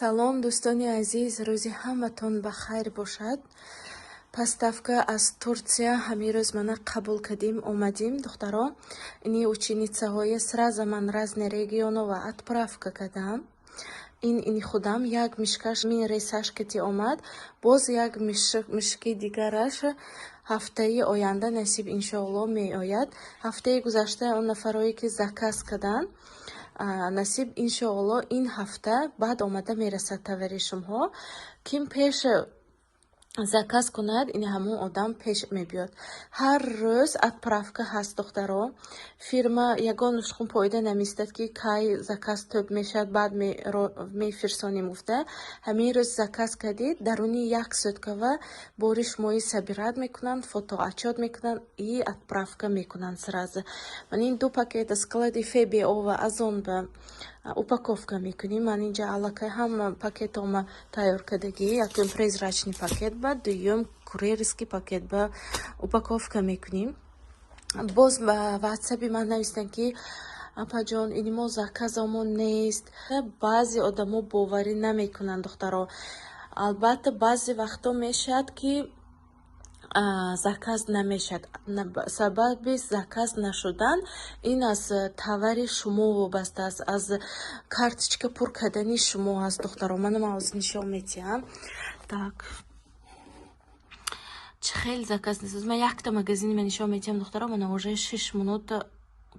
Салом, дӯстони азиз, рӯзи ҳаматон ба хайр бошад. Поставка аз Турция ҳамин рӯз мана қабул кардем, омадим, духтаро. Ини ученицаҳои сразу ман разные регионова отправка кардам. Ин ини худам як мишкаш мин рейсаш кати омад, боз як мишки дигараш ҳафтаи оянда насиб, иншоалло, меояд. Ҳафтаи гузашта он нафарое ки заказ карданд, насиб, иншоалло, ин ҳафта баъд омада мерасад товари шумоҳо. Ким пеш заказ кунад, ин ҳамон одам пеш мебиёд. Ҳар рӯз отправка ҳаст, духтаро. Фирма ягон нушхун поида намеистад, ки кай заказ тӯб мешавад, баъд мефирсонем гуфта. Ҳамин рӯз заказ кардед, даруни як суткава бори шумои собирать мекунанд, фотоотчёт мекунанд и отправка мекунанд сразу. Ман ин ду пакета склади ФБО ва Озон ба упаковка мекунем. Ман инҷа аллакай ҳама пакетома тайёр кардагӣ: якум прозрачный пакет ба, дуюм курьерский пакет ба упаковка мекунем. Боз ба ватсапи ман навистанд, ки апаҷон, ини мо заказамон нест. Баъзе одамо боварӣ намекунанд, духтаро. Албатта, баъзе вақтҳо мешавад, ки заказ намешавад. Сабаби заказ нашудан ин аз товари шумо вобаста аст, аз карточка пур кардани шумо аст, духтаро. Мана, ман ҳозир нишон медиҳам. Так, чӣ хел заказ нест? Ман якта магазини ма нишон медиҳам, духтаро. Мана, уже 6 минут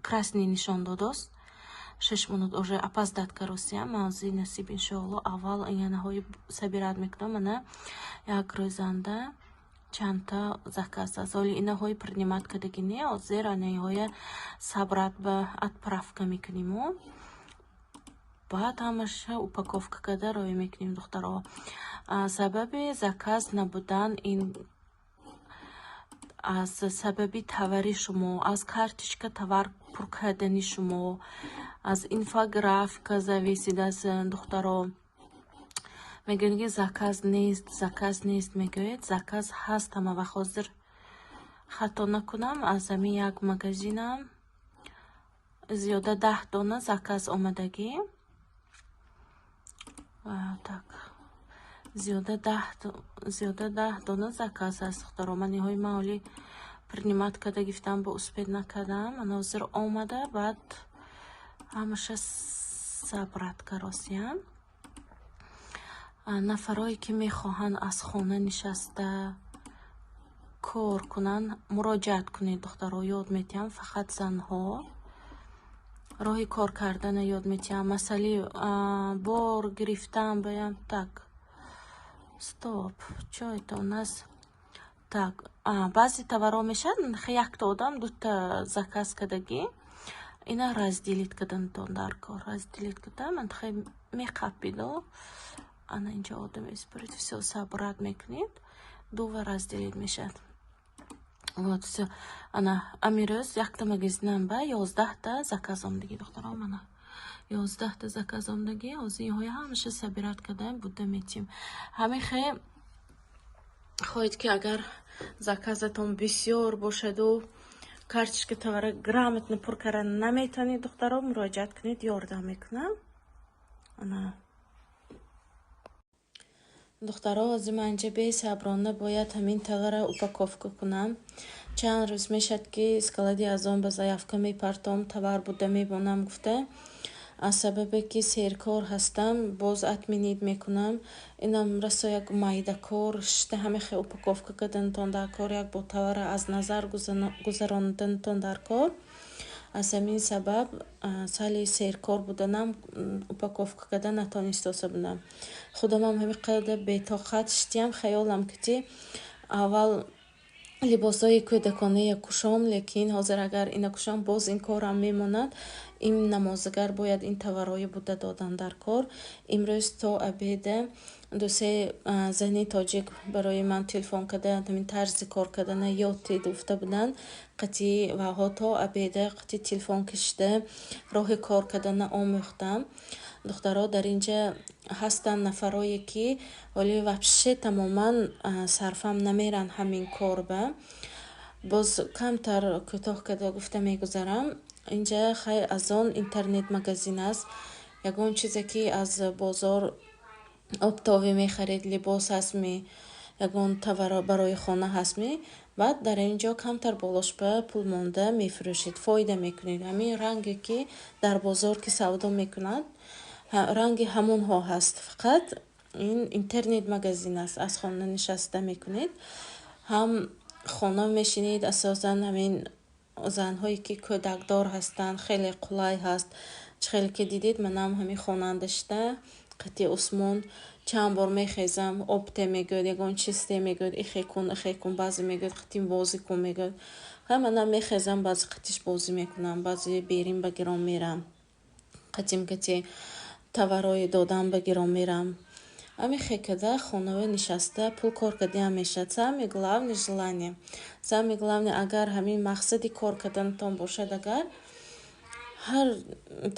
красный нишон додост, 6 минут уже опоздать каросиям. Ман ҳозир насиб, иншоалло, аввал янаҳои собирать мекунам. Мана, як рӯзанда чандта заказ аст. Оли инаҳои принимать кардагӣ не, ҳозир анаҳоя собрать ба отправка мекуниму баъд ҳамаша упаковка карда роя мекунем, духтаро. Сабаби заказ набудан ин аз сабаби товари шумо, аз карточка товар пур кардани шумо, аз инфографика зависит аст, духтаро. Мегӯянд, ки заказ нест, заказ нест мегӯяд. Заказ ҳаст ҳама вақт. Ҳозир хато накунам, аз ҳамин як магазинам зиёда 10 дона заказ омадагӣ. Так, зиёда 10 дона заказ аст, духтаро. Ман ниҳои ман ҳоли принимать карда гирифтам, бо успеть накардам. Ман ҳозир омада, баъд ҳамаша собрать каросиям. Нафарое ки мехоҳанд аз хона нишаста кор кунанд, муроҷиат кунед, духтаро, ёд медиҳам. Фақат занҳо роҳи кор кардана ёд медиҳам. Масъалаи бор гирифтан баям. Так, стоп, чё это у нас? Так, баъзе товарҳо мешавад, якта одам дута заказ кардагӣ, ина разделить карданатон дар кор. Разделить карда ман меқапиду ана инҷа одам месупоред, всё собрать мекунед, дува разделить мешавад. Вот, всё. Ана амирӯз якта магазинам ба 11-та заказ омадагӣ, духтаро. Мана, 11-та заказ омадагӣ. Ҳозир инҳоя ҳамаша собирать кардаем, буда метим. Ҳамин хе хоҳед, ки агар заказатон бисёр бошаду карточка товара грамотно пур карда наметавонед, духтаро, муроҷиат кунед, ёрдам мекунам. Ана, духтаро, ҳозир ман инҷа бесаброна бояд ҳамин товара упаковка кунам. Чанд рӯз мешавад, ки склади Озон ба заявка мепартом, товар буда мемонам гуфта. Аз сабабе ки серкор ҳастам, боз отменить мекунам. Инам расо як майдакор шишта, ҳама хел упаковка карданатон дар кор, як бор товарро аз назар гузаронданатон дар кор. Аз ҳамин сабаб сали серкор буданам упаковка карда натонистоса будам. Худамам ҳамин қадар бетоқат шидиам, хаёлам ки аввал либосҳои кӯдаконая кушом, лекин ҳозир агар ина кушом, боз ин корам мемонад. Ин намозагар бояд ин товарҳои буда додан дар кор. Имрӯз то обеда дусе зани тоҷик барои ман телефон карда, ҳамин тарзи кор кардана ёд дид гуфта буданд. Қатъи ваҳо то обеда қатъи телефон кашида роҳи кор кардана омӯхтам. Духтаро, дар инҷа ҳастанд нафарое ки ҳоли вообще тамоман сарфам намеранд ҳамин кор ба. Боз камтар кӯтоҳ карда гуфта мегузарам. Инҷа хай Озон интернет магазин аст. Ягон чизе ки аз бозор Оптовый мехаред, либос ҳастми, ягон товар барои хона ҳастми, баъд дар ин ҷо камтар болошба пул монда мефурӯшед, фоида мекунед. Ҳамин ранге, ки дар бозор ки савдо мекунад, ранги ҳамонҳо ҳаст, фақат ин интернет магазин аст, аз хона нишаста мекунед. Ҳам хона мешинед, асосан ҳамин занҳое, ки кӯдакдор ҳастанд, хеле қулай ҳаст. Чӣ хеле ки дидед, манам ҳамин хонанда шида қати Усмон чанд бор мехезам, об те мегӯяд, ягон чиз те мегӯяд, ихе кун, ихе кун, баъзе мегӯяд, қатим бозӣ кун мегӯяд. Ҳа, манам мехезам, баъзе қатиш бозӣ мекунам, баъзе берин ба гирон мерам, қатим кати товарои додан ба гирон мерам. Ҳамин хел када хонава нишаста пул кор кардиам мешавад. Самое главное желание. Самое главное, агар ҳамин мақсади кор карданатон бошад, агар ҳар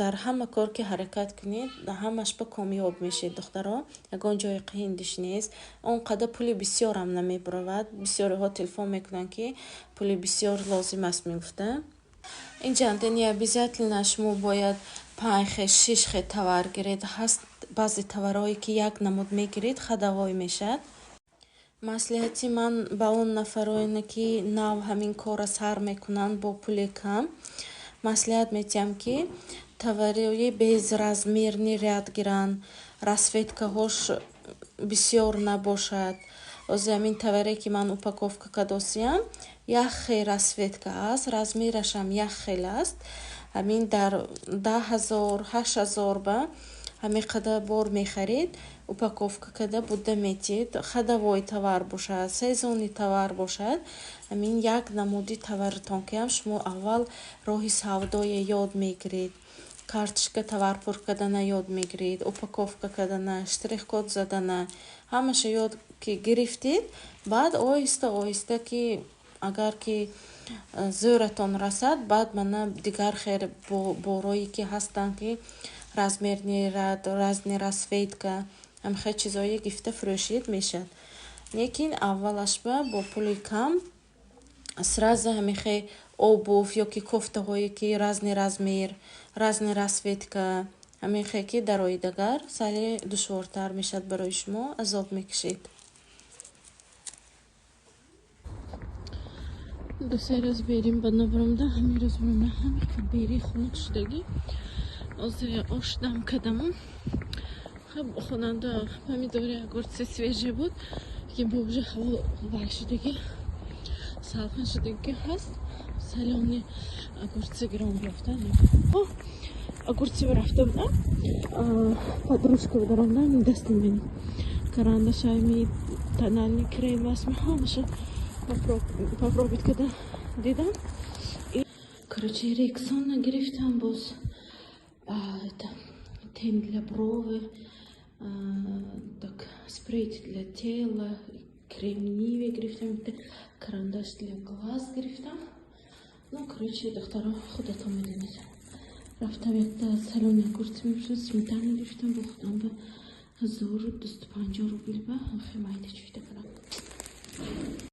дар ҳама кор ки ҳаракат кунед, ҳамаш ба комёб мешед, духтаро. Ягон ҷои қииндиш нест. Он қадар пули бисёрам намебаровад. Бисёриҳо телефон мекунанд, ки пули бисёр лозим аст, мегуфта. Инҷанда не обязательно шумо бояд панҷ хел, шиш хел товар гиред. Ҳаст баъзе товарҳое, ки як намуд мегиред, ходовой мешавад. Маслиҳати ман ба он нафароне, ки нав ҳамин корро сар мекунанд бо пули кам, маслиҳат медиҳам, ки товарои безразмерный ряд гиранд, расцветкаҳош бисёр набошад. Ҳозир ҳамин товаре, ки ман упаковка кардосиям, як хел расцветка аст, размерашам як хел аст. Ҳамин дар 10 000, 8000 ба ҳамин қадар бор мехаред, упаковка карда буда метиҳед. Ходовой товар бошад, сезонный товар бошад, ҳамин як намуди товаритон киам шумо аввал роҳи савдое ёд мегиред, карточка товар пур кардана ёд мегиред, упаковка кардана, штрих-код задана, ҳамаша ёд ки гирифтед, баъд оҳиста оҳиста ки агар ки зӯратон расад, баъд мана дигар хел борое, ки ҳастанд, ки размерный ряд, разный расцветка, ҳамихел чизое гирифта фурӯшед, мешавад. Лекин аввалашба бо пули кам сразу ҳамихел обувь ё ки кофтаҳое, ки разный размер, разный расцветка, ҳамин хел ки дароид, агар сале душвортар мешавад барои шумо, азоб мекашед. Ду-се рӯз берим ба набаромда, ҳамин рӯз баромда, ҳамин қад бери хунук шудагӣ. Ҳозир ош дам кардаму хонанда помидори, огурцы свежие буд, ки бо уже ҳаво вай шудагӣ, салқин шудагӣ ҳаст. Солёный огурцы гирон биёфта. Огурцы рафта будам, подружка даромдам, дастим бинем. Карандашами, тональный крем аст, ҳамаша попробовать карда дидам. Короче, Рексона гирифтам, боз это тень для брови, так, спрей для тела, крем Ниве гирифтам, карандаш для глаз гирифтам. Ну, короче, духтаро, худатон медонед. Рафтам, якта солёный огурцы мепушад, сметана гирифтам бо худам ба 1250 рубл ба хе майда чӯйда кардам.